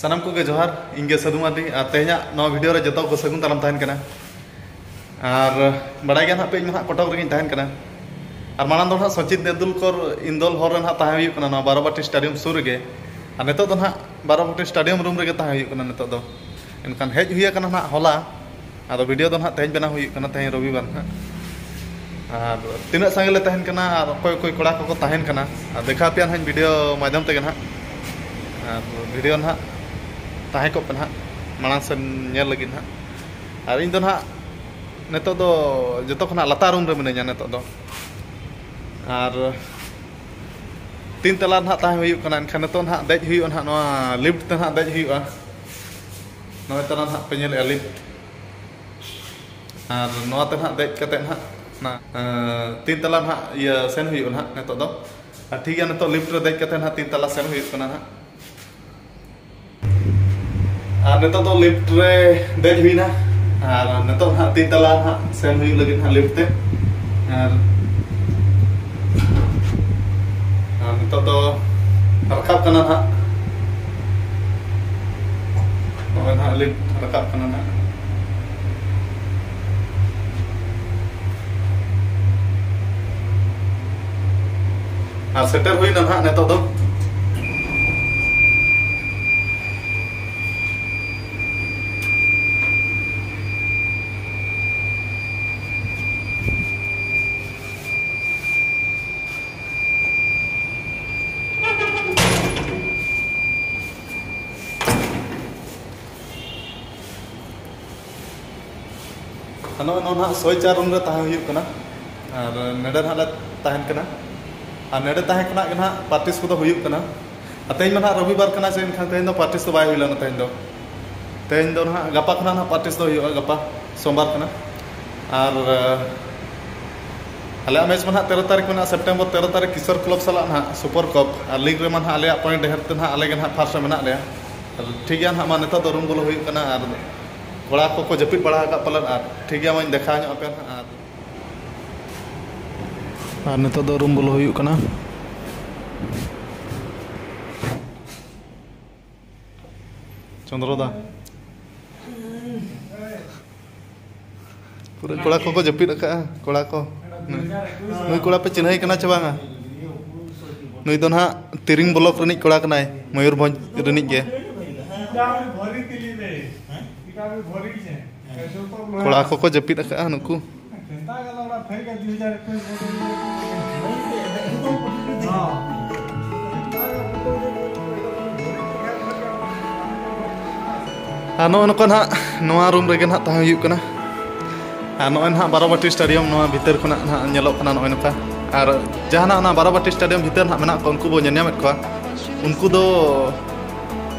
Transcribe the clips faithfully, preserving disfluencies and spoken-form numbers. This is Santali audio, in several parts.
ᱥᱟᱱᱟᱢ ᱠᱚᱜᱮ ᱡᱚᱦᱟᱨ, ᱤᱧ ᱜᱮ ᱥᱟᱹᱫᱷᱩ ᱢᱟᱨᱰᱤ᱾ ᱟᱨ ᱛᱮᱦᱮᱧᱟᱜ ᱱᱚᱣᱟ ᱵᱷᱤᱰᱤᱭᱳ ᱨᱮ ᱡᱚᱛᱚ ᱠᱚ ᱥᱟᱹᱜᱩᱱ ᱫᱟᱨᱟᱢ ᱛᱟᱦᱮᱱ ᱠᱟᱱᱟ᱾ ᱟᱨ ᱵᱟᱲᱟᱭ ᱜᱮᱭᱟ ᱱᱟᱦᱟᱜ ᱯᱮ, ᱤᱧ ᱢᱟ ᱱᱟᱦᱟᱜ ᱠᱚᱴᱚᱠ ᱨᱮᱜᱮᱧ ᱛᱟᱦᱮᱱ ᱠᱟᱱᱟ᱾ ᱟᱨ ᱢᱟᱲᱟᱝ ᱫᱚ ᱱᱟᱦᱟᱜ ᱥᱚᱪᱤᱛ ᱱᱮᱫᱩᱞᱠᱚᱨ ᱤᱱᱫᱳᱞ ᱦᱚᱞ ᱨᱮ ᱱᱟᱦᱟᱜ ᱛᱟᱦᱮᱸ ᱦᱩᱭᱩᱜ ᱠᱟᱱᱟ, ᱱᱚᱣᱟ ᱵᱟᱨᱚᱵᱟᱴᱤ ᱥᱴᱮᱰᱤᱭᱟᱢ ᱥᱩᱨ ᱨᱮᱜᱮ᱾ ᱟᱨ ᱱᱤᱛᱚᱜ ᱫᱚ ᱱᱟᱦᱟᱜ ᱵᱟᱨᱚᱵᱟᱴᱤ ᱥᱴᱮᱰᱤᱭᱟᱢ ᱨᱩᱢ ᱨᱮᱜᱮ ᱛᱟᱦᱮᱸ ᱦᱩᱭᱩᱜ ᱠᱟᱱᱟ ᱱᱤᱛᱚᱜ ᱫᱚ᱾ ᱮᱱᱠᱷᱟᱱ ᱦᱮᱡ ᱦᱩᱭ ᱟᱠᱟᱱᱟ ᱱᱟᱦᱟᱜ ᱦᱚᱞᱟ, ᱟᱫᱚ ᱵᱷᱤᱰᱤᱭᱳ ᱫᱚ ᱱᱟᱦᱟᱜ ᱛᱮᱦᱮᱧ ᱵᱮᱱᱟᱣ ᱦᱩᱭᱩᱜ ᱠᱟᱱᱟ, ᱛᱮᱦᱮᱧ ᱨᱚᱵᱤᱵᱟᱨ ᱱᱟᱦᱟᱜ᱾ ᱟᱨ ᱛᱤᱱᱟᱹᱜ ᱥᱟᱸᱜᱮ ᱞᱮ ᱛᱟᱦᱮᱱ ᱠᱟᱱᱟ ᱟᱨ ᱚᱠᱚᱭ ᱚᱠᱚᱭ ᱠᱚᱲᱟ ᱠᱚᱠᱚ ᱛᱟᱦᱮᱱ ᱠᱟᱱᱟ, ᱟᱨ ᱫᱮᱠᱷᱟᱣ ᱟᱯᱮᱭᱟ ᱱᱟᱦᱟᱜ ᱵᱷᱤᱰᱤᱭᱳ ᱢᱟᱫᱽᱫᱷᱚᱢ ᱛᱮᱜᱮ ᱱᱟᱦᱟᱜ᱾ ᱟᱨ ᱵᱷᱤᱰᱤᱭᱳ ᱱᱟᱦᱟᱜ ᱛᱟᱦᱮᱸ ᱠᱚᱜ ᱯᱮ ᱱᱟᱦᱟᱜ, ᱢᱟᱲᱟᱝ ᱥᱮᱱ ᱧᱮᱞ ᱞᱟᱹᱜᱤᱫ ᱱᱟᱦᱟᱜ᱾ ᱟᱨ ᱤᱧ ᱫᱚ ᱱᱟᱦᱟᱜ ᱱᱤᱛᱚᱜ ᱫᱚ ᱡᱚᱛᱚ ᱠᱷᱚᱱᱟᱜ ᱞᱟᱛᱟᱨ ᱨᱩᱢ ᱨᱮ ᱢᱤᱱᱟᱹᱧᱟ ᱱᱤᱛᱚᱜ ᱫᱚ᱾ ᱟᱨ ᱛᱤᱱ ᱛᱟᱞᱟ ᱨᱮ ᱱᱟᱦᱟᱜ ᱛᱟᱦᱮᱸ ᱦᱩᱭᱩᱜ ᱠᱟᱱᱟ, ᱮᱱᱠᱷᱟᱱ ᱱᱤᱛᱚᱜ ᱱᱟᱦᱟᱜ ᱫᱮᱡ ᱦᱩᱭᱩᱜᱼᱟ ᱱᱟᱦᱟᱜ, ᱱᱚᱣᱟ ᱞᱤᱯᱷᱴ ᱛᱮ ᱱᱟᱦᱟᱜ ᱫᱮᱡ ᱦᱩᱭᱩᱜᱼᱟ᱾ ᱱᱚᱜᱼᱚᱭ ᱛᱟᱞᱟ ᱱᱟᱦᱟᱜ ᱯᱮ ᱧᱮᱞᱮᱫᱼᱟ ᱞᱤᱯᱷᱴ᱾ ᱟᱨ ᱱᱚᱣᱟ ᱛᱮ ᱱᱟᱦᱟᱜ ᱫᱮᱡ ᱠᱟᱛᱮ ᱱᱟᱦᱟᱜ ᱚᱱᱟ, ᱮᱸ, ᱛᱤᱱ ᱛᱟᱞᱟ ᱱᱟᱦᱟᱜ ᱤᱭᱟᱹ ᱥᱮᱱ ᱦᱩᱭᱩᱜᱼᱟ ᱱᱟᱦᱟᱜ ᱱᱤᱛᱚᱜ ᱫᱚ᱾ ᱟᱨ ᱴᱷᱤᱠ ᱜᱮᱭᱟ, ᱱᱤᱛᱚᱜ ᱞᱤᱯᱷᱴ ᱨᱮ ᱫᱮᱡ ᱠᱟᱛᱮ ᱱᱟᱦᱟᱜ ᱛᱤᱱ ᱛᱟᱞᱟ ᱥᱮᱱ ᱦᱩᱭᱩᱜ ᱠᱟᱱᱟ ᱱᱟᱦᱟᱜ᱾ ᱟᱨ ᱱᱤᱛᱚᱜ ᱫᱚ ᱞᱤᱯᱷᱴ ᱨᱮ ᱫᱮᱡ ᱦᱩᱭᱱᱟ᱾ ᱟᱨ ᱱᱤᱛᱚᱜ ᱱᱟᱦᱟᱜ ᱛᱤᱱ ᱛᱟᱞᱟ ᱱᱟᱦᱟᱜ ᱥᱮᱱ ᱦᱩᱭᱩᱜ ᱞᱟᱹᱜᱤᱫ ᱱᱟᱦᱟᱜ ᱞᱤᱯᱷᱴ ᱛᱮ᱾ ᱟᱨ, ᱟᱨ ᱱᱤᱛᱚᱜ ᱫᱚ ᱨᱟᱠᱟᱵ ᱠᱟᱱᱟ ᱱᱟᱦᱟᱜ᱾ ᱱᱚᱜᱼᱚᱭ ᱱᱟᱦᱟᱜ ᱞᱤᱯᱷᱴ ᱨᱟᱠᱟᱵ ᱠᱟᱱᱟ ᱱᱟᱦᱟᱜ᱾ ᱟᱨ ᱥᱮᱴᱮᱨ ᱦᱩᱭᱱᱟ ᱱᱟᱦᱟᱜ ᱱᱤᱛᱚᱜ ᱫᱚ᱾ ᱟᱨ ᱱᱚᱜᱼᱚᱭ ᱱᱚᱣᱟ ᱱᱟᱦᱟᱜ ᱥᱚᱭ ᱪᱟᱨ ᱨᱩᱢ ᱨᱮ ᱛᱟᱦᱮᱸ ᱦᱩᱭᱩᱜ ᱠᱟᱱᱟ᱾ ᱟᱨ ᱱᱚᱰᱮ ᱱᱟᱦᱟᱜ ᱞᱮ ᱛᱟᱦᱮᱱ ᱠᱟᱱᱟ᱾ ᱟᱨ ᱱᱚᱰᱮ ᱛᱟᱦᱮᱸ ᱠᱷᱚᱱᱟᱜ ᱜᱮ ᱱᱟᱦᱟᱜ ᱯᱨᱮᱠᱴᱤᱥ ᱠᱚᱫᱚ ᱦᱩᱭᱩᱜ ᱠᱟᱱᱟ᱾ ᱟᱨ ᱛᱮᱦᱮᱧ ᱢᱟ ᱱᱟᱦᱟᱜ ᱨᱚᱵᱤᱵᱟᱨ ᱠᱟᱱᱟ, ᱥᱮ ᱮᱱᱠᱷᱟᱱ ᱛᱮᱦᱮᱧ ᱫᱚ ᱯᱨᱮᱠᱴᱤᱥ ᱫᱚ ᱵᱟᱭ ᱦᱩᱭ ᱞᱮᱱᱟ ᱛᱮᱦᱮᱧ ᱫᱚ᱾ ᱛᱮᱦᱮᱧ ᱫᱚ ᱱᱟᱦᱟᱜ, ᱜᱟᱯᱟ ᱠᱷᱚᱱᱟᱜ ᱱᱟᱦᱟᱜ ᱯᱨᱮᱠᱴᱤᱥ ᱫᱚ ᱦᱩᱭᱩᱜᱼᱟ, ᱜᱟᱯᱟ ᱥᱳᱢᱵᱟᱨ ᱠᱟᱱᱟ᱾ ᱟᱨ, ᱟᱞᱮᱭᱟᱜ ᱢᱮᱪ ᱢᱟ ᱱᱟᱦᱟᱜ ᱛᱮᱨᱚ ᱛᱟᱹᱨᱤᱠᱷ ᱢᱮᱱᱟᱜᱼᱟ, ᱥᱮᱯᱴᱮᱢᱵᱚᱨ ᱛᱮᱨᱚ ᱛᱟᱹᱨᱤᱠᱷ ᱠᱤᱥᱳᱨ ᱠᱞᱟᱵᱽ ᱥᱟᱞᱟᱜ ᱱᱟᱦᱟᱜ ᱥᱩᱯᱟᱨ ᱠᱟᱯ᱾ ᱟᱨ ᱞᱤᱜᱽ ᱨᱮᱢᱟ ᱱᱟᱦᱟᱜ ᱟᱞᱮᱭᱟᱜ ᱯᱚᱭᱮᱱᱴ ᱰᱷᱮᱨ ᱛᱮ ᱱᱟᱦᱟᱜ ᱟᱞᱮ ᱜᱮ ᱱᱟᱦᱟᱜ ᱯᱷᱟᱥᱴ ᱨᱮ ᱢᱮᱱᱟᱜ ᱞᱮᱭᱟ᱾ ᱟᱨ ᱴᱷᱤᱠ ᱜᱮᱭᱟ ᱱᱟᱦᱟᱜ, ᱢᱟ ᱱᱤᱛᱚᱜ ᱫᱚ ᱨᱩᱢ ᱵᱚᱞᱚ ᱦᱩᱭᱩᱜ ᱠᱟᱱᱟ᱾ ᱟᱨ ᱠᱚᱲᱟ ᱠᱚᱠᱚ ᱡᱟᱹᱯᱤᱫ ᱵᱟᱲᱟ ᱟᱠᱟᱫ ᱯᱟᱞᱮᱱ, ᱟᱨ ᱴᱷᱤᱠ ᱜᱮᱭᱟ, ᱢᱟᱧ ᱫᱮᱠᱷᱟᱣ ᱧᱚᱜ ᱟᱯᱮᱭᱟ ᱱᱟᱦᱟᱜ᱾ ᱟᱨ, ᱟᱨ ᱱᱤᱛᱚᱜ ᱫᱚ ᱨᱩᱢ ᱵᱚᱞᱚ ᱦᱩᱭᱩᱜ ᱠᱟᱱᱟ᱾ ᱪᱚᱸᱫᱽᱨᱚ ᱫᱟ᱾ ᱯᱩᱨᱟᱹ ᱠᱚᱲᱟ ᱠᱚᱠᱚ ᱡᱟᱹᱯᱤᱫ ᱟᱠᱟᱫᱼᱟ, ᱠᱚᱲᱟ ᱠᱚ᱾ ᱱᱩᱭ ᱠᱚᱲᱟ ᱯᱮ ᱪᱤᱱᱦᱟᱹᱭ ᱠᱟᱱᱟ ᱪᱮ ᱵᱟᱝᱟ? ᱱᱩᱭ ᱫᱚ ᱱᱟᱦᱟᱜ ᱛᱤᱨᱤᱝ ᱵᱞᱚᱠ ᱨᱤᱱᱤᱡ ᱠᱚᱲᱟ ᱠᱟᱱᱟᱭ, ᱢᱚᱭᱩᱨᱵᱷᱚᱸᱡᱽ ᱨᱤᱱᱤᱡ ᱜᱮ᱾ ᱠᱚᱲᱟ ᱠᱚᱠᱚ ᱡᱟᱹᱯᱤᱫ ᱟᱠᱟᱫᱼᱟ ᱱᱩᱠᱩ᱾ ᱟᱨ ᱱᱚᱜᱼᱚᱭ ᱱᱚᱝᱠᱟ ᱱᱟᱦᱟᱜ ᱱᱚᱣᱟ ᱨᱩᱢ ᱨᱮᱜᱮ ᱱᱟᱦᱟᱜ ᱛᱟᱦᱮᱸ ᱦᱩᱭᱩᱜ ᱠᱟᱱᱟ᱾ ᱟᱨ ᱱᱚᱜᱼᱚᱭ ᱱᱟᱦᱟᱜ ᱵᱟᱨᱚᱵᱟᱴᱤ ᱥᱴᱮᱰᱤᱭᱟᱢ ᱱᱚᱣᱟ ᱵᱷᱤᱛᱟᱹᱨ ᱠᱷᱚᱱᱟᱜ ᱱᱟᱦᱟᱜ ᱧᱮᱞᱚᱜ ᱠᱟᱱᱟ ᱱᱚᱜᱼᱚᱭ ᱱᱚᱝᱠᱟ᱾ ᱟᱨ ᱡᱟᱦᱟᱱᱟᱜ ᱚᱱᱟ ᱵᱟᱨᱚᱵᱟᱴᱤ ᱥᱴᱮᱰᱤᱭᱟᱢ ᱵᱷᱤᱛᱟᱹᱨ ᱱᱟᱦᱟᱜ ᱢᱮᱱᱟᱜ ᱠᱚᱣᱟ, ᱩᱱᱠᱩ ᱵᱚ ᱧᱮᱞ ᱧᱟᱢᱮᱫ ᱠᱚᱣᱟ, ᱩᱱᱠᱩ ᱫᱚ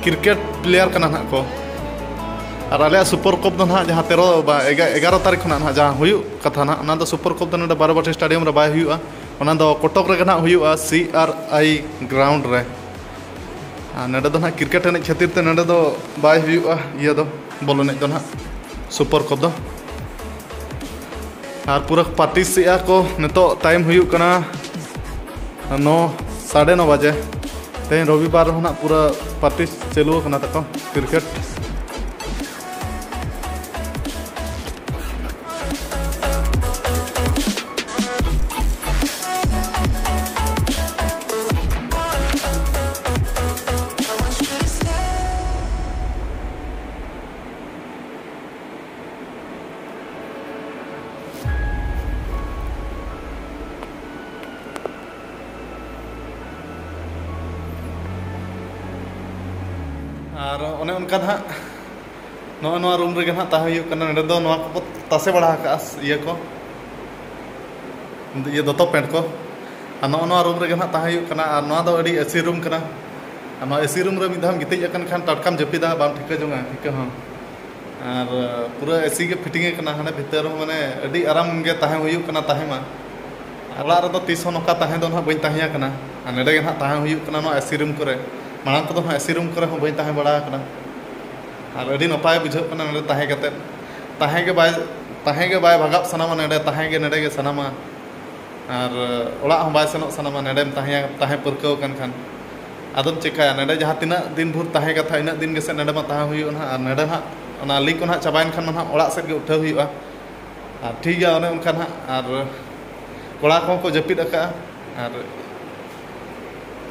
ᱠᱨᱤᱠᱮᱴ ᱯᱞᱮᱭᱟᱨ ᱠᱟᱱᱟ ᱱᱟᱦᱟᱜ ᱠᱚ᱾ ᱟᱨ ᱟᱞᱮᱭᱟᱜ ᱥᱩᱯᱟᱨ ᱠᱚᱯ ᱫᱚ ᱱᱟᱦᱟᱜ ᱡᱟᱦᱟᱸ ᱛᱮᱨᱚ ᱵᱟ ᱮᱜᱟ-, ᱮᱜᱟᱨᱚ ᱛᱟᱹᱨᱤᱠᱷ ᱠᱷᱚᱱᱟᱜ ᱱᱟᱦᱟᱜ ᱡᱟᱦᱟᱸ ᱦᱩᱭᱩᱜ ᱠᱟᱛᱷᱟ ᱱᱟᱦᱟᱜ, ᱚᱱᱟ ᱫᱚ ᱥᱩᱯᱟᱨ ᱠᱚᱯ ᱫᱚ ᱱᱚᱰᱮ ᱵᱟᱨᱚᱵᱟᱴᱤ ᱥᱴᱮᱰᱤᱭᱟᱢ ᱨᱮ ᱵᱟᱭ ᱦᱩᱭᱩᱜᱼᱟ᱾ ᱚᱱᱟ ᱫᱚ ᱠᱚᱴᱚᱠ ᱨᱮᱜᱮ ᱱᱟᱦᱟᱜ ᱦᱩᱭᱩᱜᱼᱟ, ᱥᱤ ᱟᱨ ᱟᱭ ᱜᱨᱟᱣᱩᱱᱰ ᱨᱮ᱾ ᱟᱨ ᱱᱚᱰᱮ ᱫᱚ ᱱᱟᱦᱟᱜ ᱠᱨᱤᱠᱮᱴ ᱮᱱᱮᱡ ᱠᱷᱟᱹᱛᱤᱨ ᱛᱮ ᱱᱚᱰᱮ ᱫᱚ ᱵᱟᱭ ᱦᱩᱭᱩᱜᱼᱟ ᱤᱭᱟᱹ ᱫᱚ, ᱵᱚᱞ ᱮᱱᱮᱡ ᱫᱚ ᱱᱟᱦᱟᱜ, ᱥᱩᱯᱟᱨ ᱠᱚᱯ ᱫᱚ᱾ ᱟᱨ ᱯᱩᱨᱟᱹ ᱯᱨᱮᱠᱴᱤᱥᱮᱜᱼᱟ ᱠᱚ᱾ ᱱᱤᱛᱚᱜ ᱴᱟᱭᱤᱢ ᱦᱩᱭᱩᱜ ᱠᱟᱱᱟ ᱱᱚ, ᱥᱟᱲᱮ ᱱᱚ ᱵᱟᱡᱮ᱾ ᱛᱮᱦᱮᱧ ᱨᱚᱵᱤᱵᱟᱨ ᱨᱮᱦᱚᱸ ᱱᱟᱜ ᱯᱩᱨᱟᱹ ᱯᱨᱮᱠᱴᱤᱥ ᱪᱟᱹᱞᱩ ᱟᱠᱟᱱᱟ ᱛᱟᱠᱚ ᱠᱨᱤᱠᱮᱴ᱾ ᱟᱨ ᱚᱱᱮ ᱚᱱᱠᱟ ᱱᱟᱦᱟᱜ ᱱᱚᱜᱼᱚ ᱱᱚᱣᱟ ᱨᱩᱢ ᱨᱮᱜᱮ ᱱᱟᱦᱟᱜ ᱛᱟᱦᱮᱸ ᱦᱩᱭᱩᱜ ᱠᱟᱱᱟ᱾ ᱱᱚᱰᱮ ᱫᱚ ᱱᱚᱣᱟ ᱠᱚᱠᱚ ᱛᱟᱥᱮ ᱵᱟᱲᱟ ᱟᱠᱟᱜᱼᱟ, ᱤᱭᱟᱹ ᱠᱚ, ᱤᱭᱟᱹ, ᱫᱚᱛᱚ ᱯᱮᱱᱴ ᱠᱚ᱾ ᱟᱨ ᱱᱚᱜᱼᱚ ᱱᱚᱣᱟ ᱨᱩᱢ ᱨᱮᱜᱮ ᱱᱟᱦᱟᱜ ᱛᱟᱦᱮᱸ ᱦᱩᱭᱩᱜ ᱠᱟᱱᱟ᱾ ᱟᱨ ᱱᱚᱣᱟ ᱫᱚ ᱟᱹᱰᱤ ᱮᱥᱤ ᱨᱩᱢ ᱠᱟᱱᱟ᱾ ᱟᱨ ᱱᱚᱣᱟ ᱮᱥᱤ ᱨᱩᱢ ᱨᱮ ᱢᱤᱫ ᱫᱷᱟᱣᱮᱢ ᱜᱤᱛᱤᱡ ᱟᱠᱟᱱ ᱠᱷᱟᱱ ᱴᱟᱴᱠᱟᱢ ᱡᱟᱹᱯᱤᱫᱟ, ᱵᱟᱢ ᱴᱷᱤᱠᱟᱹ ᱡᱚᱝᱟ ᱴᱷᱤᱠᱟᱹ ᱦᱚᱸ᱾ ᱟᱨ ᱯᱩᱨᱟᱹ ᱮᱥᱤ ᱜᱮ ᱯᱷᱤᱴᱤᱝ ᱟᱠᱟᱱᱟ ᱦᱟᱸᱰᱮ ᱵᱷᱤᱛᱟᱹᱨ ᱨᱮᱦᱚᱸ, ᱢᱟᱱᱮ ᱟᱹᱰᱤ ᱟᱨᱟᱢ ᱜᱮ ᱛᱟᱦᱮᱸ ᱦᱩᱭᱩᱜ ᱠᱟᱱᱟ ᱛᱟᱦᱮᱸ ᱢᱟ᱾ ᱚᱲᱟᱜ ᱨᱮᱫᱚ ᱛᱤᱥ ᱦᱚᱸ ᱱᱚᱝᱠᱟ ᱛᱟᱦᱮᱸ ᱫᱚ ᱱᱟᱦᱟᱜ ᱵᱟᱹᱧ ᱛᱟᱦᱮᱸ ᱟᱠᱟᱱᱟ᱾ ᱟᱨ ᱱᱚᱰᱮ ᱜᱮ ᱱᱟᱦᱟᱜ ᱛᱟᱦᱮᱸ ᱦᱩᱭᱩᱜ ᱠᱟᱱᱟ ᱱᱚᱣᱟ ᱮᱥᱤ ᱨᱩᱢ ᱠᱚᱨᱮ᱾ ᱢᱟᱲᱟᱝ ᱠᱚᱫᱚ ᱱᱟᱦᱟᱜ ᱮᱥᱤ ᱨᱩᱢ ᱠᱚᱨᱮ ᱦᱚᱸ ᱵᱟᱹᱧ ᱛᱟᱦᱮᱸ ᱵᱟᱲᱟ ᱟᱠᱟᱱᱟ᱾ ᱟᱨ ᱟᱹᱰᱤ ᱱᱟᱯᱟᱭ ᱵᱩᱡᱷᱟᱹᱜ ᱠᱟᱱᱟ ᱱᱚᱰᱮ ᱛᱟᱦᱮᱸ ᱠᱟᱛᱮᱫ᱾ ᱛᱟᱦᱮᱸ ᱜᱮ ᱵᱟᱭ, ᱛᱟᱦᱮᱸ ᱜᱮ ᱵᱟᱭ ᱵᱷᱟᱜᱟᱜ ᱥᱟᱱᱟᱢᱟ ᱱᱚᱰᱮ, ᱛᱟᱦᱮᱸ ᱜᱮ ᱱᱚᱰᱮ ᱜᱮ ᱥᱟᱱᱟᱢᱟ᱾ ᱟᱨ ᱚᱲᱟᱜ ᱦᱚᱸ ᱵᱟᱭ ᱥᱮᱱᱚᱜ ᱥᱟᱱᱟᱢᱟ ᱱᱚᱰᱮᱢ ᱛᱟᱦᱮᱸ, ᱛᱟᱦᱮᱸ ᱯᱟᱹᱨᱠᱟᱹᱣ ᱟᱠᱟᱱ ᱠᱷᱟᱱ᱾ ᱟᱫᱚᱢ ᱪᱮᱠᱟᱭᱟ, ᱱᱚᱰᱮ ᱡᱟᱦᱟᱸ ᱛᱤᱱᱟᱹᱜ ᱫᱤᱱ ᱵᱷᱳᱨ ᱛᱟᱦᱮᱸ ᱠᱟᱛᱷᱟ, ᱤᱱᱟᱹᱜ ᱫᱤᱱ ᱜᱮᱥᱮ ᱱᱚᱰᱮ ᱢᱟ ᱛᱟᱦᱮᱸ ᱦᱩᱭᱩᱜᱼᱟ ᱱᱟᱦᱟᱜ᱾ ᱟᱨ ᱱᱚᱰᱮ ᱱᱟᱦᱟᱜ ᱚᱱᱟ ᱞᱤᱜᱽ ᱠᱚ ᱱᱟᱦᱟᱜ ᱪᱟᱵᱟᱭᱮᱱ ᱠᱷᱟᱱ ᱢᱟ ᱱᱟᱦᱟᱜ ᱚᱲᱟᱜ ᱥᱮᱫ ᱜᱮ ᱩᱴᱷᱟᱹᱣ ᱦᱩᱭᱩᱜᱼᱟ᱾ ᱟᱨ ᱴᱷᱤᱠ ᱜᱮᱭᱟ, ᱚᱱᱮ ᱚᱱᱠᱟ ᱱᱟᱦᱟᱜ᱾ ᱟᱨ ᱠᱚᱲᱟ ᱠᱚᱦᱚᱸ ᱠᱚ ᱡᱟᱹᱯᱤᱫ ᱟᱠᱟᱫᱼᱟ᱾ ᱟᱨ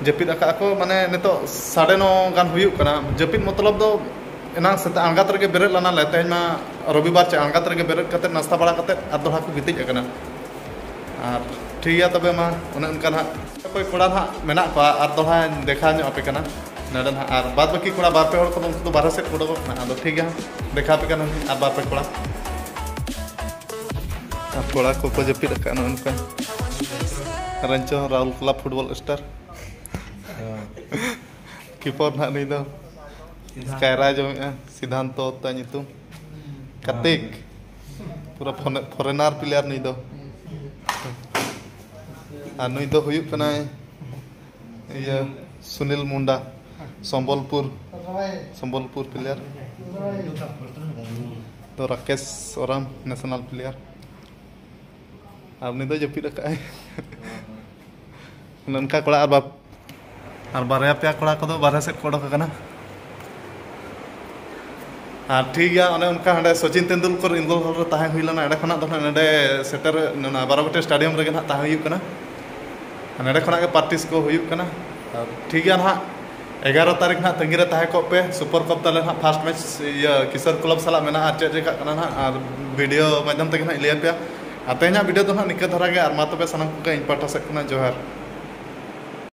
ᱡᱟᱹᱯᱤᱫ ᱟᱠᱟᱫᱼᱟ ᱠᱚ, ᱢᱟᱱᱮ, ᱱᱤᱛᱚᱜ ᱥᱟᱲᱮ ᱱᱚ ᱜᱟᱱ ᱦᱩᱭᱩᱜ ᱠᱟᱱᱟ᱾ ᱡᱟᱹᱯᱤᱫ ᱢᱚᱛᱞᱚᱵ ᱫᱚ ᱮᱱᱟᱝ ᱥᱮᱛᱟᱜ ᱟᱬᱜᱟᱛ ᱨᱮᱜᱮ ᱵᱮᱨᱮᱫ ᱞᱮᱱᱟ ᱞᱮ᱾ ᱛᱮᱦᱮᱧ ᱢᱟ ᱨᱚᱵᱤᱵᱟᱨ ᱪᱮ, ᱟᱬᱜᱟᱛ ᱨᱮᱜᱮ ᱵᱮᱨᱮᱫ ᱠᱟᱛᱮᱫ ᱱᱟᱥᱛᱟ ᱵᱟᱲᱟ ᱠᱟᱛᱮᱫ ᱟᱨ ᱫᱚᱦᱲᱟ ᱠᱚ ᱜᱤᱛᱤᱡ ᱟᱠᱟᱱᱟ᱾ ᱟᱨ ᱴᱷᱤᱠ ᱜᱮᱭᱟ, ᱛᱚᱵᱮ ᱢᱟ ᱚᱱᱮ ᱚᱱᱠᱟ ᱱᱟᱦᱟᱜ᱾ ᱚᱠᱚᱭ ᱠᱚᱲᱟ ᱱᱟᱦᱟᱜ ᱢᱮᱱᱟᱜ ᱠᱚᱣᱟ, ᱟᱨ ᱫᱚᱦᱲᱟᱧ ᱫᱮᱠᱷᱟᱣ ᱧᱚᱜ ᱟᱯᱮ ᱠᱟᱱᱟ ᱱᱚᱰᱮ ᱱᱟᱦᱟᱜ᱾ ᱟᱨ ᱵᱟᱫ ᱵᱟᱹᱠᱤ ᱠᱚᱲᱟ ᱵᱟᱨ ᱯᱮ ᱦᱚᱲ ᱠᱚᱫᱚ ᱩᱱᱠᱩ ᱫᱚ ᱵᱟᱨᱦᱮ ᱥᱮᱫ ᱠᱚ ᱩᱰᱩᱠᱚᱜ ᱠᱟᱱᱟ᱾ ᱟᱫᱚ ᱴᱷᱤᱠ ᱜᱮᱭᱟ, ᱫᱮᱠᱷᱟᱣ ᱟᱯᱮ ᱠᱟᱱᱟ ᱟᱨ ᱵᱟᱨ ᱯᱮ ᱠᱚᱲᱟ᱾ ᱟᱨ ᱠᱚᱲᱟ ᱠᱚᱠᱚ ᱡᱟᱹᱯᱤᱫ ᱟᱠᱟᱫᱼᱟ ᱱᱚᱜᱼᱚ ᱱᱚᱝᱠᱟ᱾ ᱨᱟᱧᱪᱚ ᱨᱟᱦᱩᱞ ᱠᱞᱟᱵᱽ ᱯᱷᱩᱴᱵᱚᱞ ᱥᱴᱟᱨ᱾ ᱠᱤᱯᱚᱨ ᱱᱟᱦᱟᱜ ᱱᱩᱭ ᱫᱚ ᱠᱟᱭᱨᱟ ᱡᱚᱢᱮᱜᱼᱟ, ᱥᱤᱫᱷᱟᱱᱛᱚ ᱛᱟᱭ ᱧᱩᱛᱩᱢ᱾ ᱠᱟᱨᱛᱤᱠ, ᱯᱩᱨᱟᱹ ᱯᱷᱚᱨᱮᱱᱟᱨ ᱯᱞᱮᱭᱟᱨ ᱱᱩᱭ ᱫᱚ᱾ ᱟᱨ ᱱᱩᱭ ᱫᱚ ᱦᱩᱭᱩᱜ ᱠᱟᱱᱟᱭ ᱤᱭᱟᱹ ᱥᱩᱱᱤᱞ ᱢᱩᱱᱰᱟ, ᱥᱚᱢᱵᱚᱞᱯᱩᱨ, ᱥᱚᱢᱵᱚᱞᱯᱩᱨ ᱯᱞᱮᱭᱟᱨ᱾ ᱛᱚ ᱨᱟᱠᱮᱥ ᱚᱨᱟᱢ, ᱱᱮᱥᱱᱟᱞ ᱯᱞᱮᱭᱟᱨ᱾ ᱟᱨ ᱩᱱᱤ ᱫᱚ ᱡᱟᱹᱯᱤᱫ ᱟᱠᱟᱫᱼᱟᱭ᱾ ᱚᱱᱮ ᱚᱱᱠᱟ ᱠᱚᱲᱟ ᱟᱨ ᱵᱟᱯ-, ᱟᱨ ᱵᱟᱨᱭᱟ ᱯᱮᱭᱟ ᱠᱚᱲᱟ ᱠᱚᱫᱚ ᱵᱟᱨᱦᱮ ᱥᱮᱫ ᱠᱚ ᱚᱰᱚᱠ ᱟᱠᱟᱱᱟ᱾ ᱟᱨ ᱴᱷᱤᱠ ᱜᱮᱭᱟ, ᱚᱱᱮ ᱚᱱᱠᱟ ᱦᱟᱸᱰᱮ ᱥᱚᱪᱤᱱ ᱛᱮᱱᱫᱩᱞᱠᱚᱨ ᱤᱱᱫᱳᱨ ᱦᱚᱞ ᱨᱮ ᱛᱟᱦᱮᱸ ᱦᱩᱭ ᱞᱮᱱᱟ᱾ ᱚᱸᱰᱮ ᱠᱷᱚᱱᱟᱜ ᱫᱚ ᱱᱟᱦᱟᱜ ᱱᱚᱰᱮ ᱥᱮᱴᱮᱨ, ᱚᱱᱟ ᱵᱟᱨᱚᱵᱟᱴᱤ ᱥᱴᱮᱰᱤᱭᱟᱢ ᱨᱮᱜᱮ ᱱᱟᱦᱟᱜ ᱛᱟᱦᱮᱸ ᱦᱩᱭᱩᱜ ᱠᱟᱱᱟ᱾ ᱟᱨ ᱱᱚᱰᱮ ᱠᱷᱚᱱᱟᱜ ᱜᱮ ᱯᱨᱮᱠᱴᱤᱥ ᱠᱚ ᱦᱩᱭᱩᱜ ᱠᱟᱱᱟ᱾ ᱟᱨ ᱴᱷᱤᱠ ᱜᱮᱭᱟ ᱱᱟᱦᱟᱜ, ᱮᱜᱟᱨᱚ ᱛᱟᱹᱨᱤᱠᱷ ᱱᱟᱦᱟᱜ ᱛᱟᱺᱜᱤ ᱨᱮ ᱛᱟᱦᱮᱸ ᱠᱚᱜ ᱯᱮ᱾ ᱥᱩᱯᱟᱨ ᱠᱟᱯ ᱛᱟᱞᱮ ᱱᱟᱦᱟᱜ ᱯᱷᱟᱥᱴ ᱢᱮᱪ ᱤᱭᱟᱹ ᱠᱤᱥᱳᱨ ᱠᱞᱟᱵᱽ ᱥᱟᱞᱟᱜ ᱢᱮᱱᱟᱜᱼᱟ᱾ ᱟᱨ ᱪᱮᱫ ᱪᱮᱠᱟᱜ ᱠᱟᱱᱟ ᱱᱟᱦᱟᱜ, ᱟᱨ ᱵᱷᱤᱰᱤᱭᱳ ᱢᱟᱫᱽᱫᱷᱚᱢ ᱛᱮᱜᱮ ᱱᱟᱦᱟᱜ ᱤᱧ ᱞᱟᱹᱭ ᱟᱯᱮᱭᱟ᱾ ᱟᱨ ᱛᱮᱦᱮᱧᱟᱜ ᱵᱷᱤᱰᱤᱭᱳ ᱫᱚ ᱱᱟᱦᱟᱜ ᱱᱤᱝᱠᱟᱹ ᱫᱷᱟᱨᱟ ᱜᱮ᱾ ᱟᱨ ᱢᱟ ᱛᱚᱵᱮ ᱥᱟᱱᱟᱢ ᱠᱚᱜᱮ ᱤᱧ ᱯᱟᱦᱴᱟ ᱥᱮᱫ ᱠᱷᱚᱱᱟᱜ ᱡᱚᱦᱟᱨ᱾